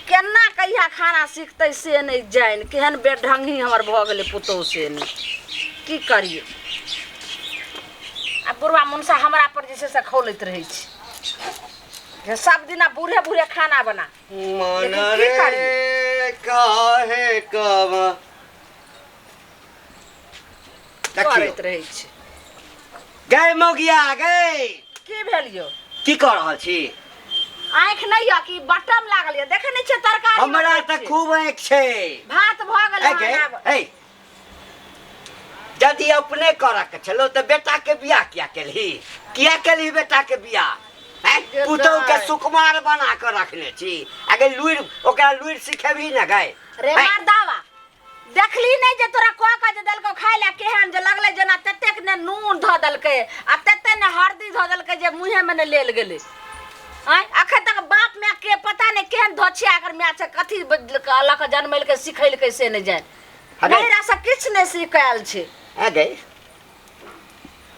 केना कहिया खाना सिखतै से नहि जानि, केहन बेढंगी हमर भऽ गेलै पुतोहु से नहि। की करियै, आ बुढ़वा मुनसा हमरा पर जे छै से खौलैत रहै छै जे सब दिना बूढ़े बूढ़े खाना बना। मन लेकिन की रे करियै? काहे कब देखियौ। करैत रहै छै। गै मौगिया गै, की भेल यौ? की कऽ रहल छी? आँखि नहि यऽ कि बटम लागल यऽ? देखै नहि छियै तरकारी हमरा बनबै तऽ छी। खूब आँखि छै। भात भऽ गेलै ऐ गै, हन आब। ऐ यदि अपने करऽ के छलौ तऽ बेटा के बियाह किया केलही? किया केलही बेटा के बियाह? हैं? जे पुतहु के दाइ। सुकुमार बना कऽ रखने छी। अगे लुरि, ओकरा लुरि सिखेबही ने गै? रे हैं? मर्दावा, देखली नहि जे तोरा कऽ कऽ जे देलकौ खाय लए, केहन जे लगलै जेना ततेक ने नून धऽ देलकै आ तते ने हरदी धऽ देलकै जे मुँहेमे ने लेल गेलै। आँय, अखन तक बाप माय के पता नहि केहन धोछिया एकर माय छै, कथी लऽ कऽ जनमेलकै सिखेलकै से नहि जानि। अरे। नैहरा से किछु नहि सीख आयल छै। आ गई,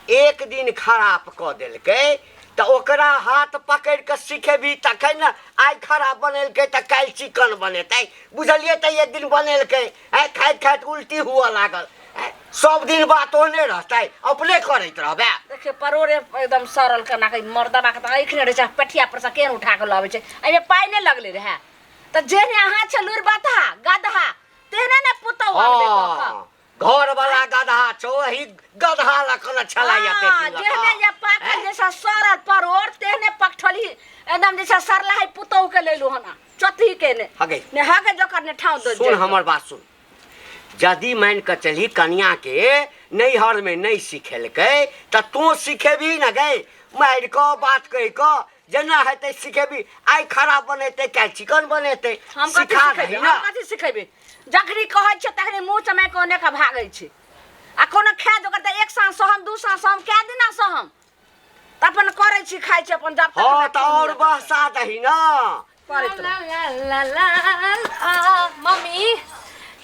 एक दिन खराब कऽ देलकै तऽ ओकरा हाथ पकड़ि कऽ सिखेबही तखन ने। आइ खराब बनेलकै तऽ काल्हि चिकन बनेतै, बुझलियै? तऽ एक दिन बनेलकै, आइ खाइत खाइत उल्टी हुअ लागल। आँय, सब दिन बात ओहने रहतै? अपने करैत रहबै। देखियौ, परोड़े एकदम सड़ल केना के, मर्दबा के तऽ आँखि नहि रहै छै, पेठिया पर से केहन उठा कऽ लबै छै। एहिमे पाइ नहि लगलै रहए तऽ जेहने अहाँ छै लुरि बतहा गदहा, तेहने ने पुतहु अनबै कऽ कऽ। हँ, घर वाला गधा छौ, एही गधा लखन छला। हाँ, जेहने जे पाकल जैसा सड़ल परोड़ तेहने पकठली एकदम जैसा सरला है पुतहु के लेलु हना चौथी के ने। हगे। ने हगे जोकर ने ठाव दो। सुन, हमर बात सुन। यदि मान कऽ चलही कनिया के नैहर में नहीं सिखेलकै तऽ तू सिखेबही ने गै? मारि कऽ बात कहि कऽ जेना हेतै सिखेबही। आइ खराब बनेतै, काल्हि चिकन बनेतै। हम कथी सिखा सिखेबै? दही हम ने। कथी सिखेबै? जखनी कहै छियै तखनी मुँह चमाइ कऽ ओने कऽ भागै छै। आ कोनो खाय जोगर तऽ एक साँझ सहम, दू साँझ सहम, कए दिना सहम? तऽ अपन करै छी, खाइ छी अपन जब तक। हँ हमरा तऽ खून और मिलत। बहसा दही ने। करैत ला रहू। ला ला ला ला। मम्मी,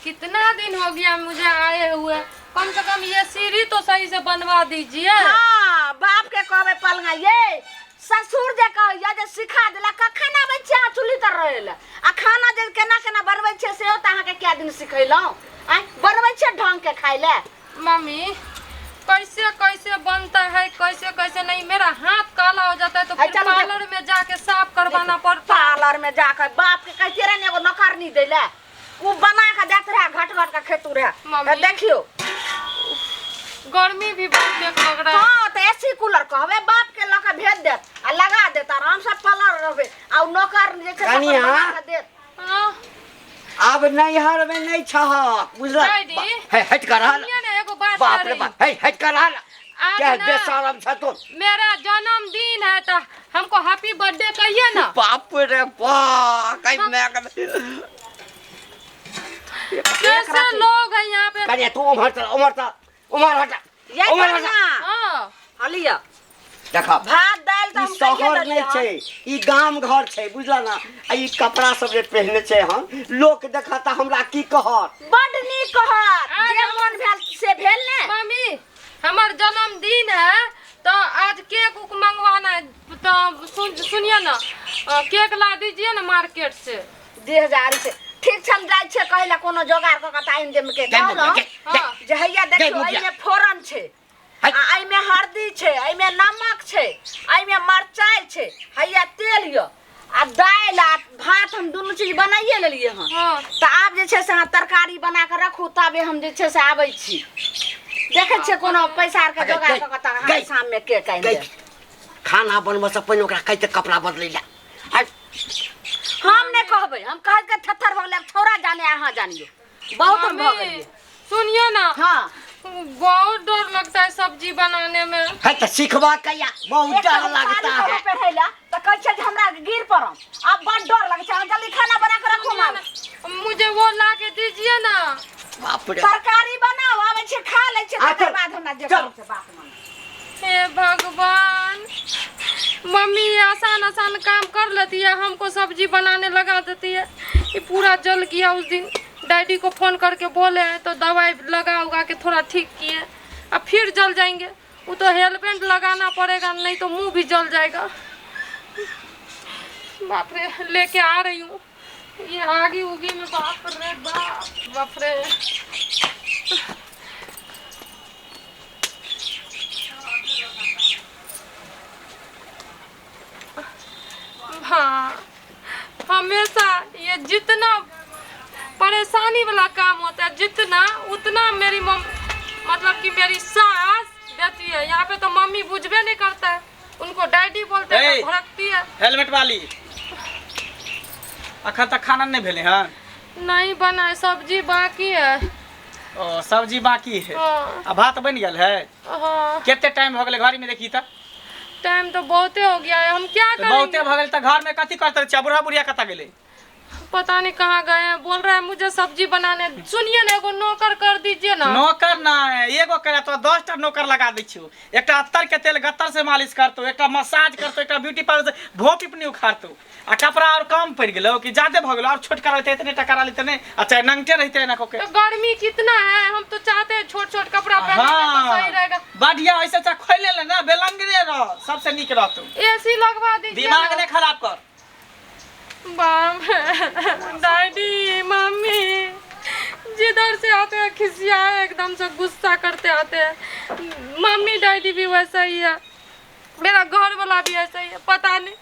कितना दिन हो गया मुझे आए हुए, कम से कम ये सीढ़ी तो सही से बनवा दीजिए। हाँ, बाप के कहबै पलंगा ये ससुर जे कहैया जे सिखा देला। कखन आबै छियै अहाँ चुल्ही तर रहै लए? आ खाना जे केना केना बनबै छियै सेहो तऽ अहाँके कए दिन सिखेलहुँ। आँय, बनबै छियै ढंग के खाय लए? मम्मी, कैसे कैसे बनता है, कैसे कैसे नहीं, मेरा हाथ काला हो जाता है तो है, फिर चलो देखो। पार्लर में जाके साफ करवाना पड़ता है। पार्लर में जाकर बाप के कहतियै रहे ने एगो नौकरनी दै लए, ओ बना के दैत रहे, घट घट के खेतू रहे। मम्मी। तऽ देखियौ, गर्मी भी बहुत देख लग रहा है। हाँ, तऽ एसी कूलर कहबै बाप के लऽ के भेज देत आ लगा देत, आराम से पलर रहबै आ ओ नौकर जे छै से अपन कनिया। बना के देत। हाँ, आब नैहर में नहीं छहक, बुझल? डैडी। हे, हट कर रहल। सुनिए ना, एगो बात बाप रे करी। बाप, हे, हट कर रहल। आज क्या ना- बेशरम छ तू। मेरा जन्मदिन है तो हमको हैप्पी बर्थडे कहिए ना। बाप रे बाप, कहीं मैं कैसे लोग हैं यहाँ पे। कनिया, तू उम्हर चल, उम्हर चल, उम्हर हट। ये उम्हर हट। कनिया, हाँ। हलिया। देखा, भात दालि तऽ ई हम कहिये शहर देलियै नहि हन। छै, ई गाम घर छै, बुझल ना? आ ई कपड़ा सब जे पहिरने छै हम, लोक देखत तऽ हमरा की कहत? बड्ड नीक कहत। आज जे मन भेल से भेल ने। मम्मी, हमार जन्मदिन है तो आज केक उक मंगवाना है, तो सुनिए ना, केक ला दीजिए ना मार्केट से। 2000 छै, ठीक छै, हम जाइ छियै कहै लए, कोनो जोगाड़ कऽ कऽ तऽ आनि देब के गै मुखिया, कहलहुँ गै, गै। हाँ। जे हैया देखियौ, मुखिया। एहिमे फोरन छै है। आ एहिमे हरदी छै, एहिमे नमक छै, एहिमे मरचाइ छै, हैया तेल यऽ आ दालि आ भात हम दुनू चीज बनाइए लेलियै हन। हाँ। तऽ आब जे छै से अहाँ तरकारी बना कऽ रखू, ताबे हम जे छै से आबै छी, देखै छियै कोनो पैसा आरके गै, जोगाड़ गै, कऽ कऽ तऽ गै। अहाँ शाममे केक आनि गै, देब। खाना बनबऽ से पहिने ओकरा कहिते कपड़ा बदलै लए। आ हम नहि कहबै, हम कहै के थेथर भऽ गेलै, आब छौड़ा जाने अहाँ जानियौ, बहुत भऽ मम्मी गेलियै। सुनिए ना। हाँ। बहुत डर लगता है सब्जी बनाने में। है तऽ सिखबा कहिया? बहुत एकटा डर हम लगता साड़ी है। कहलहुँ पहिरै लए तऽ कहै छै जे हमरा गिर पड़म, आब बड डर लगै छै। अहाँ जल्दी खाना बना कऽ रखू। सुनिए माँ ना, मुझे वो ला के दीजिए ना। बाप रे। तरकारी बनाउ, आबै छै, खा लै छै, आ, तकर चल, बाद हमरा जे चल। करू से बात मानू। हे भगवान, मम्मी ये आसान आसान काम कर लेती है, हमको सब्जी बनाने लगा देती है। ये पूरा जल गया उस दिन। डैडी को फोन करके बोले हैं तो दवाई लगा उगा के थोड़ा ठीक किए, अब फिर जल जाएंगे। वो तो हेलमेट लगाना पड़ेगा, नहीं तो मुंह भी जल जाएगा। बाप रे, लेके आ रही हूँ। ये आगी उगी में बाप रे बाप, बाप रे। हाँ, हमेशा ये जितना परेशानी वाला काम होता है जितना उतना मेरी मम मतलब कि मेरी सास देती है। यहाँ पे तो मम्मी बुझबे नहीं करता है, उनको डैडी बोलते हैं, ए! भड़कती है। हेलमेट वाली, अखन तक खाना नहीं भेले हन? नहीं बना है, सब्जी बाकी है। ओ सब्जी बाकी है। हाँ। आ भात बन गेल है? हाँ। कते टाइम हो गेलै घड़ी में देखी त? टाइम तो बहुते हो गया है, हम क्या तऽ करेंगे? बहुते भऽ गेल तऽ घर में कथी करते छै? बुढ़ा बुढ़िया कतऽ गेलै? पता नहीं कहाँ गए हैं, बोल रहा है मुझे सब्जी बनाने। सुनिए ना, एगो नौकर कर दीजिए ना। नौकर ना एगो करे तो 10 टा नौकर लगा दै छियौ। एकटा अत्तर के तेल गत्तर से मालिश करतौ, एकटा मसाज करतौ, एकटा ब्यूटी पार्लर से भोप पिपनी उखाड़तौ। आ कपड़ा और कम पड़ गेलौ कि ज्यादे भऽ गेलौ? और छोट करा लेते इतने टका लेते नहीं, आ चाहे नंगटे रहते ना कोके। तो गर्मी कितना है, हम तो चाहते हैं छोट छोट कपड़ा पहने तो सही रहेगा। बढ़िया, ऐसे चाहे खोले ले ना, बेलंगरे रह, सबसे नीक रहतौ। एसी लगवा दीजिए। दिमाग नहीं खराब कर। बाप डैडी मम्मी जिधर से आते हैं खिसिया एकदम से गुस्सा करते आते हैं। मम्मी डैडी भी वैसा ही है, मेरा घर वाला भी ऐसा ही है। पता नहीं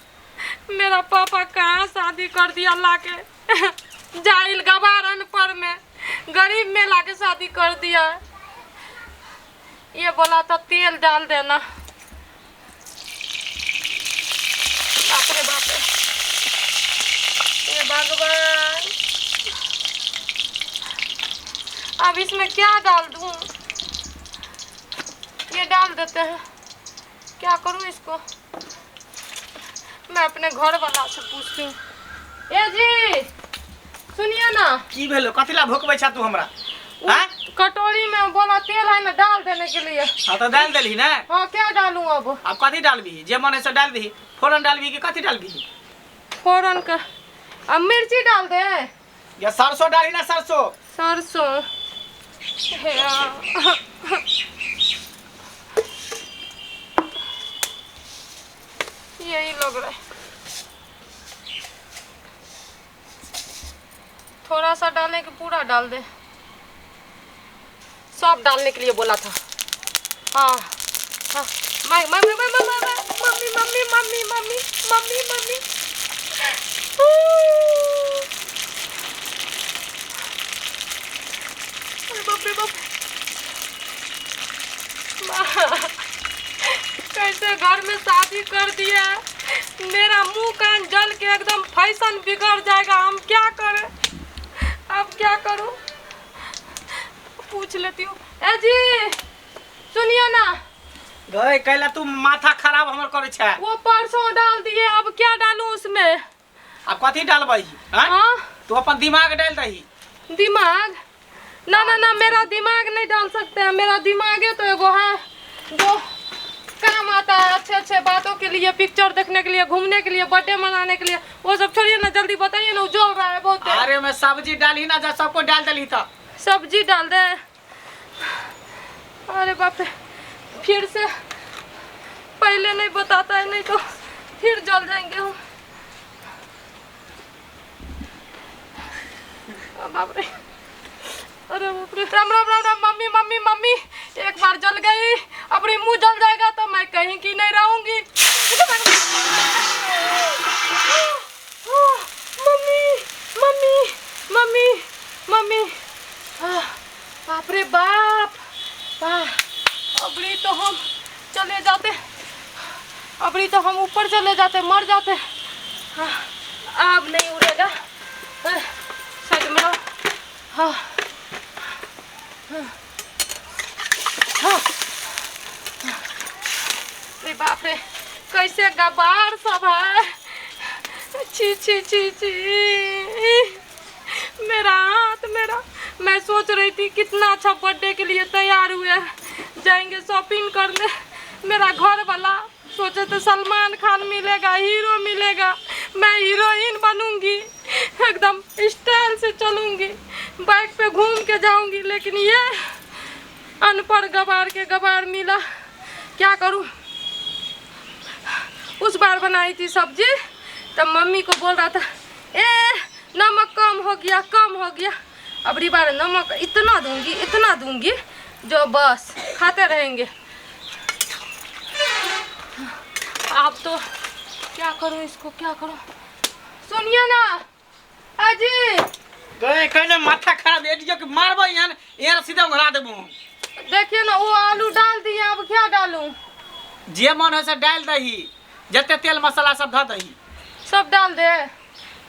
मेरा पापा कहाँ शादी कर दिया लाके, जाहिल गवार अनपढ़ में गरीब में लाके शादी कर दिया है। ये बोला था तेल डाल देना। बाप रे बाप रे, ये भगवान, अब इसमें क्या डाल दूं? ये डाल देते हैं, क्या करूं इसको? मैं अपने घर वाला से पूछती हूँ। ए जी सुनिए ना। की भेलो? कथी ला भोकबै छा तू हमरा? हाँ? कटोरी में बोला तेल है ना डाल देने के लिए। हाँ तो डाल देली ना। हाँ क्या डालूं अब? अब कथी डालबी? जे मन है से डाल दही। फोरन डालबी कि कथी डालबी? फोरन का अब मिर्ची डाल दे या सरसों डाली ना? सरसों सरसों यही लग रहा है। थोड़ा सा डालें कि पूरा डाल दे? सब डालने के लिए बोला था। हाँ हाँ, मैं मैं मैं मैं मैं mummy mummy mummy mummy mummy mummy. अरे बाप रे बाप, कैसे घर में शादी कर दिया है। मेरा मुंह कान जल के एकदम फैशन बिगड़ जाएगा। हम क्या करें अब, क्या करूं? पूछ लेती हूँ। ए जी सुनिए ना। गए कहला तू माथा खराब हमर करे छे। वो परसों डाल दिए, अब क्या डालूं उसमें? अब कथी डालबही? हां तू अपन दिमाग डाल दही। दिमाग? ना ना ना, मेरा दिमाग नहीं डाल सकते हैं। मेरा दिमाग है तो एगो है जो काम आता है अच्छे अच्छे बातों के लिए, पिक्चर देखने के लिए, घूमने के लिए, बर्थडे मनाने के लिए। वो सब छोड़िए ना, जल्दी बताइए ना, जल रहा है बहुत। अरे मैं सब्जी डाली ना, जा सबको डाल दली था। सब्जी डाल दे। अरे बाप रे, फिर से पहले नहीं बताता है, नहीं तो फिर जल जाएंगे हम। बाप रे, अरे बाप रे, Ram Ram Ram Ram. Mummy mummy mummy, एक बार जल गई, अपनी मुंह जल जाएगा तो मैं कहीं की नहीं रहूंगी। मम्मी मम्मी मम्मी मम्मी, बाप रे बाप, अबरी तो हम चले जाते, अबरी तो हम ऊपर चले जाते, मर जाते। अब नहीं उड़ेगा सच में। हाँ हाँ, अरे बाप रे, कैसे गबार सब है। छी छी छी छी, मेरा हाथ मेरा। मैं सोच रही थी कितना अच्छा बर्थडे के लिए तैयार हुए, जाएंगे शॉपिंग करने। मेरा घर वाला सोचे थे सलमान खान मिलेगा, हीरो मिलेगा, मैं हीरोइन बनूंगी, एकदम स्टाइल से चलूंगी, बाइक पे घूम के जाऊंगी। लेकिन ये अनपढ़ गवार के गवार मिला, क्या करूं। उस बार बनाई थी सब्जी, तब मम्मी को बोल रहा था, ए नमक गया, कम हो गया। अबरी बार नमक इतना दूंगी, इतना दूंगी जो बस खाते रहेंगे। आप तो क्या करूं इसको, क्या करूं? सुनिए ना अजी, गए कहने माथा खराब एडियो के मारबो यहाँ यहाँ सीधा उंगरा देबो। देखिए ना वो आलू डाल दिए, अब क्या डालूं? जे मन है से डाल दही, जते तेल मसाला सब धऽ दही। सब डाल दे,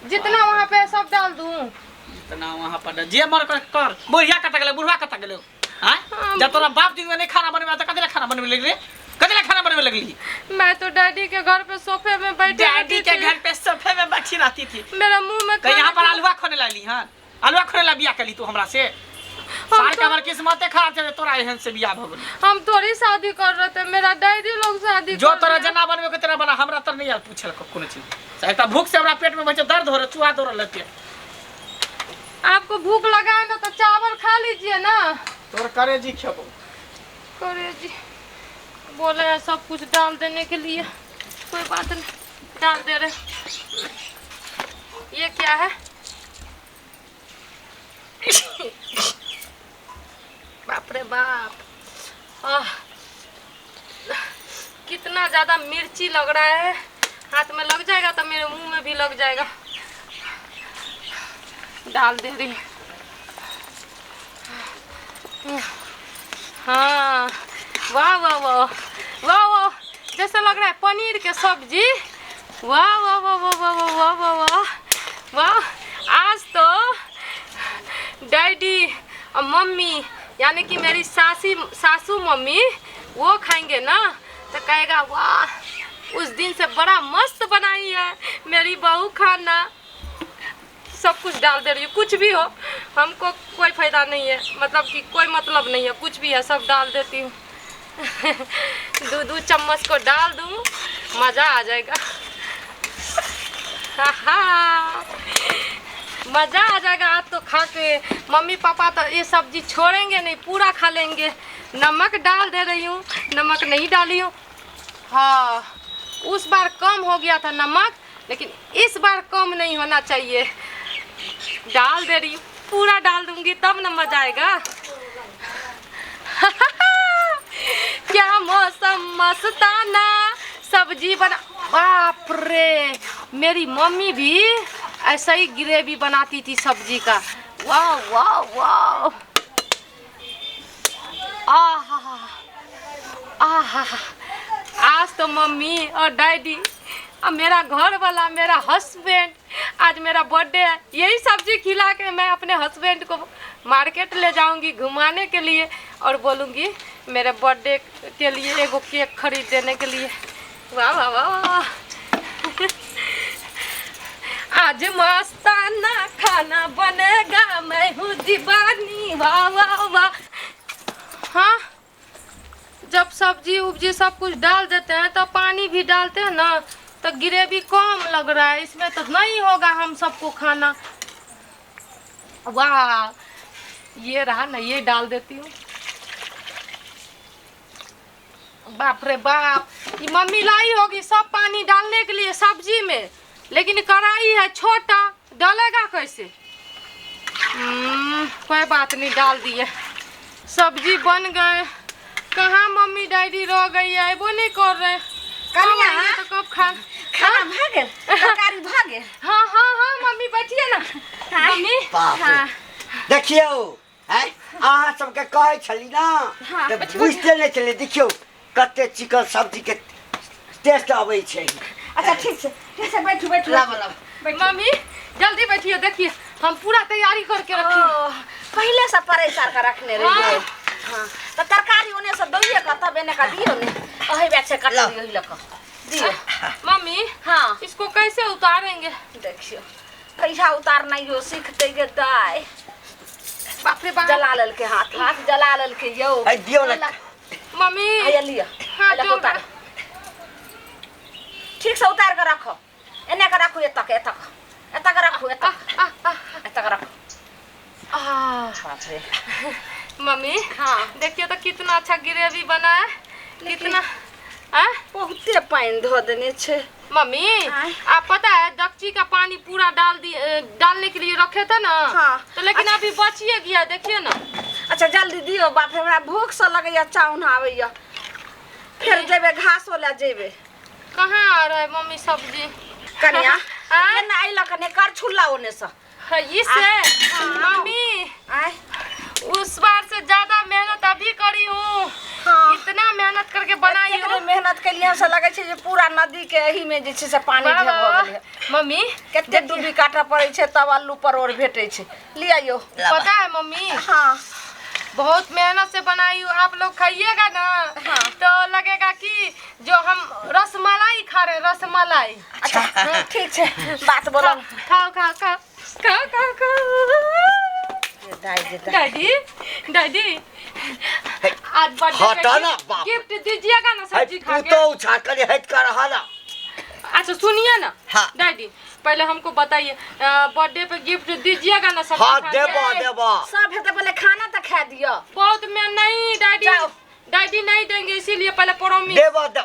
जितना वहाँ पे सब डाल दूं। जितना वहाँ पर जे मन कर कर। बुढ़िया कतऽ गेलै, बुढ़वा कतऽ गेलै? आँय, जब तोरा बाप दिन में नहीं खाना बनबे तऽ कथी खाना बनबे लगली? कथी खाना बनबे लगली? मैं तो डैडी के घर पे सोफे में बैठी डैडी रहती के थी। घर पे सोफे में बैठी रहती थी। मेरा मुंह में तो यहाँ खाना पर आलुआ खोने लाली। हाँ, आलुआ खोने ला बियाह कली तू हमरा से। सार के हमर किस्मते खराब छै, तोरा एहन से बियाह भऽ गेल। हम थोड़ी शादी कर रहे थे, मेरा डैडी लोग शादी जो कर तोरा रहे हैं। जना बनबे के तेरा बना, हमरा तर नहीं यार पूछल कोनो चीज। एक भूख से हमरा पेट में बच्चे दर्द हो रहा, चूहा दौड़ रहल पेट। आपको भूख लगा है ना तो चावल खा लीजिए ना। तोर करे जी खेबो। करे जी बोले हैं सब कुछ डाल देने के लिए, कोई बात नहीं, डाल दे रहे। ये क्या है? बाप रे बाप, आह, कितना ज़्यादा मिर्ची लग रहा है। हाथ में लग जाएगा तो मेरे मुंह में भी लग जाएगा। डाल दे रही। हाँ, वाह वाह वाह वाह वाह, जैसा लग रहा है पनीर के सब्जी। वाह वाह वाह वाह वाह वाह वाह वाह वाह। आज तो डैडी और मम्मी यानी कि मेरी सासी सासू मम्मी वो खाएंगे ना तो कहेगा वाह उस दिन से बड़ा मस्त बनाई है मेरी बहू खाना। सब कुछ डाल दे रही हूँ, कुछ भी हो हमको कोई फ़ायदा नहीं है, मतलब कि कोई मतलब नहीं है, कुछ भी है सब डाल देती हूँ। दो दो चम्मच को डाल दूँ, मज़ा आ जाएगा। हाँ, मज़ा आ जाएगा आज तो खा के। मम्मी पापा तो ये सब्जी छोड़ेंगे नहीं, पूरा खा लेंगे। नमक डाल दे रही हूँ, नमक नहीं डाली हूँ। हाँ, उस बार कम हो गया था नमक, लेकिन इस बार कम नहीं होना चाहिए। डाल दे रही हूँ, पूरा डाल दूंगी तब न मज़ा आएगा। क्या मौसम मस्ताना सब्जी बना। बाप रे, मेरी मम्मी भी ऐसा ही ग्रेवी बनाती थी सब्जी का। वाह वाह वाह, आहा आहा। आज तो मम्मी और डैडी और मेरा घर वाला मेरा हस्बैंड, आज मेरा बर्थडे है, यही सब्जी खिला के मैं अपने हस्बैंड को मार्केट ले जाऊंगी घुमाने के लिए और बोलूँगी मेरे बर्थडे के लिए एगो केक खरीद देने के लिए। वाह वाह वाह वाह। आज मस्ताना खाना बनेगा, मैं हूँ दीवानी। वाह वाह वाह। हाँ, जब सब्जी उब्जी सब कुछ डाल देते हैं तो पानी भी डालते हैं ना, तो ग्रेवी कम लग रहा है इसमें, तो नहीं होगा हम सबको खाना। वाह, ये रहा ना, ये डाल देती हूँ। बाप रे बाप, ये मम्मी लाई होगी सब पानी डालने के लिए सब्जी में, लेकिन कढ़ाई है छोटा, डालेगा कैसे? कोई बात नहीं, डाल दिए। सब्जी बन गए। कहाँ मम्मी डैडी रह गई है, वो नहीं कर रहे। कनिया तो कब खा खाना भा गेल, तरकारी भा गेल? हाँ हाँ हाँ मम्मी बैठिए ना मम्मी। हाँ। देखियो अहाँ सबके कहै छली ना तऽ बुझते नहि छलै। देखियौ कते चिकन सब्जी के टेस्ट अबै छै। अच्छा ठीक छै, ठीक छै, बैठू बैठू। लाबो लाबो मम्मी, जल्दी बैठिए। देखिए हम पूरा तैयारी करके रखी, पहले से परेशान कर रखने रहिए। हाँ, तो तरकारी ओने से दइए का तब एने का दियो ने, ओही बैठ से कट दियो लक दियो मम्मी। हाँ, इसको कैसे उतारेंगे? देखियो कैसा उतारना यो सीखते गे दाई। बाप रे बाप, जला ललके हाथ, हाथ जला ललके यो। ए दियो ना मम्मी, आया लिया। हाँ, जो उतार ठीक से उतार के रखो, एने के रखो, एतक एतक एतक रखो, एतक एतक रखो। बाप रे मम्मी। हाँ, देखिए तो कितना अच्छा ग्रेवी बना है, कितना बहुते पानि धऽ देने छै। मम्मी आप पता है दक्षी का पानी पूरा डाल दिए, डालने के लिए रखे थे ना। हाँ। तो लेकिन अभी बचिए गया, देखिए ना। अच्छा जल्दी दियो बाप रे, हमरा भूख से लगैया, चाउन आबैया। फिर जेबे घासो ले जेबे। कहाँ आ रहा है मम्मी सब्जी? कन्या ना अइला कने कर छुल्ला ओने से। इससे मम्मी उस बार से ज्यादा मेहनत अभी करी हूँ। हाँ। इतना मेहनत करके बनाई हूँ। मेहनत के लिए से लगे छै जे पूरा नदी के एही में जे छै से पानी ढेर भ गेलै। मम्मी कते डूबी काटऽ पड़ै छै तब आलू परोड़ भेटै छै। लियाइयो। पता है मम्मी, हाँ बहुत मेहनत से बनाई हूँ, आप लोग खाइएगा ना। हाँ। तो लगेगा कि जो हम रसमलाई खा रहे हैं, रसमलाई। अच्छा ठीक छै, बात बोलो। खाओ खाओ खाओ खाओ खाओ खाओ। डैडी डैडी आज बर्थडे पे गिफ्ट दीजिएगा ना सब्जी खा के। तो उठा कर हट कर रहा ना। अच्छा सुनिए ना। हाँ। डैडी पहले हमको बताइए, बर्थडे पे गिफ्ट दीजिएगा ना सब्जी हाँ, खा के? देबो देबो सब है तो पहले खाना तो खा दियो। बहुत मैं नहीं डैडी, डैडी नहीं देंगे, इसीलिए पहले प्रॉमिस देबो दे।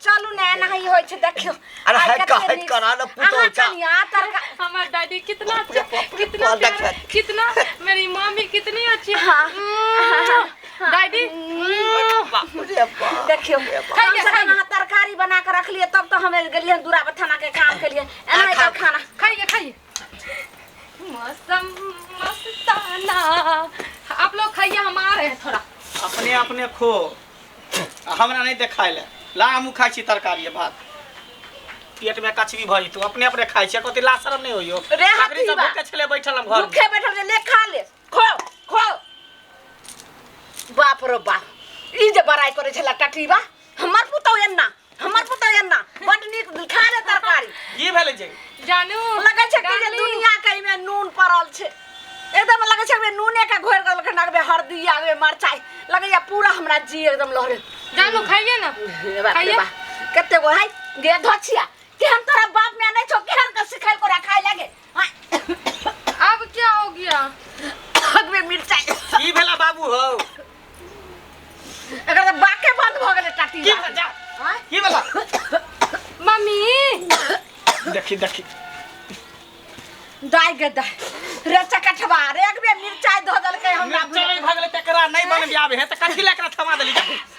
चलू ना एना ही होय छै देखियो। अरे हट कर हट कर ना पुतो चा। हमार डैडी कितना अच्छा, कितना प्यारा, कितना मेरी मम्मी कितनी अच्छी। हाँ डैडी देखियो कम से कम अहाँ तरकारी बना के रख लिए तब तो हम गेलिए दूरा बथाना के काम के लिए। एना ही खाना खाइए खाइए। मौसम मस्ताना आप लोग खाइए, हम आ रहे हैं थोड़ा। अपने अपने खो, हमरा नहीं देखाय ले। ला हमहूँ खाइ छी तरकारी भात, पेट में कचबी भऽ जेतौ। अपने अपने खाइ छी, कथी ला शरम नहीं होइयो। रे हती बा भूखे छले बैठल हम घर में, भूखे बैठल जे ले खा ले, खो खो। बाप रे बाप, ई जे बड़ाई करे छला टटीबा, हमर पुतौ एन्ना, हमर पुतौ एन्ना, बड नीक खा ले तरकारी। की भेलै जे जानू लगै छै कि जे दुनिया के में नून पड़ल छै, एकदम लगै छै कि नूने के घोरि गेल के नगबे हरदी आवे मरचाई लगैया पूरा हमरा जी एकदम लहरे। जानू खाइए ना, खाइए। कते गो है गे धोछिया कि हम तोरा बाप में नहीं छो, केहन के सिखैल कोरा खाय लागे। अब क्या हो गया? अगबे मिरचाई की भेला बाबू हो? एकर त बाके बंद भ गेलै टाटी। की भेला? की भेला मम्मी? देखी देखी दाइ गे दाइ रे चकठवा रे, एकबे मिरचाई धो देलकै हमरा। मिरचाई भ गेलै तकरा नहीं बनबी आबे है त कथी ले एकरा थमा देली?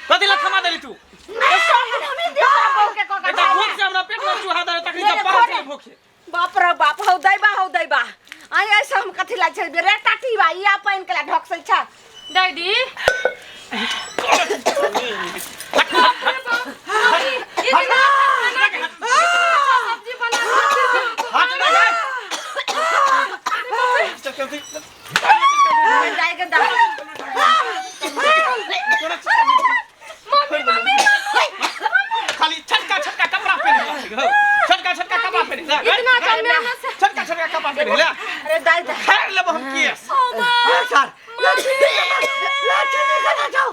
कथी ले थमा देली तू? भूख से हमरा पेट में चूहा दे तखनी त पड़ल छै भूखे। बाप रे बाप, हौ दैबा हौ दैबा, आई ऐसे हम कथी ला छै रे टाटीबा, ई पानि के ला ढकसै छ डैडी। सब्जी बना खाली छटका छटका कपड़ा पहन ले, छटका छटका कपड़ा पहन ले, इतना अच्छा मेहनत से छटका छटका कपड़ा पहन ले। अरे दाई दाई खैर लेब हम केस। सर लाठी निकाल जाओ,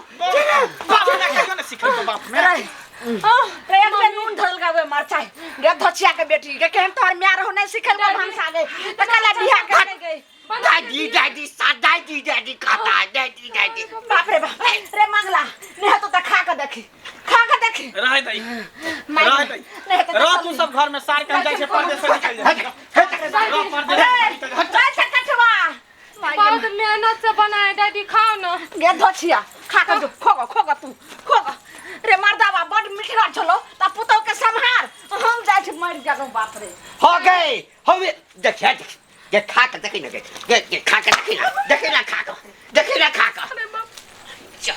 बाप ने कहियो ने सिखल तो बाप में। रे एक में नून धल गावे मरचाई गे धचिया के बेटी के केहन तोहर माय रहो नहीं सिखल को भंसा गई त कला बियाह कर गई। डैडी डैडी सा डैडी डैडी कहता है, डैडी डैडी। बाप रे बाप रे मंगला, नहीं तो त खा के देखी, खा के देखी। रह दई रह दई रह तू सब घर में सार के हम जाय छै परदेश से निकल जा। रह परदेश निकल जा। चल चकठवा बहुत मेहनत से बनाए डैडी, खाओ ना। गे धचिया खा के जो, खोगो खोगो तू खोगो रे मर्दावा, बड मिठगा छलो त पुतौ के सम्हार, हम जाय छी मर जागो। बाप रे हो गए हो देखिए ये खा के देखी ना, ये खा के देखी ना, देखी ना खा के, देखी ना खा के। अरे बाप चल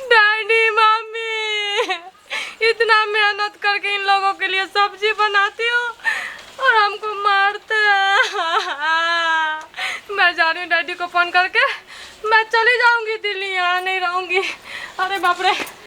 डैडी मम्मी इतना मेहनत करके इन लोगों के लिए सब्जी बनाती हूँ और हमको मारते हैं। मैं जा रही हूँ डैडी को फोन करके, मैं चली जाऊंगी दिल्ली, यहाँ नहीं रहूंगी। अरे बाप रे।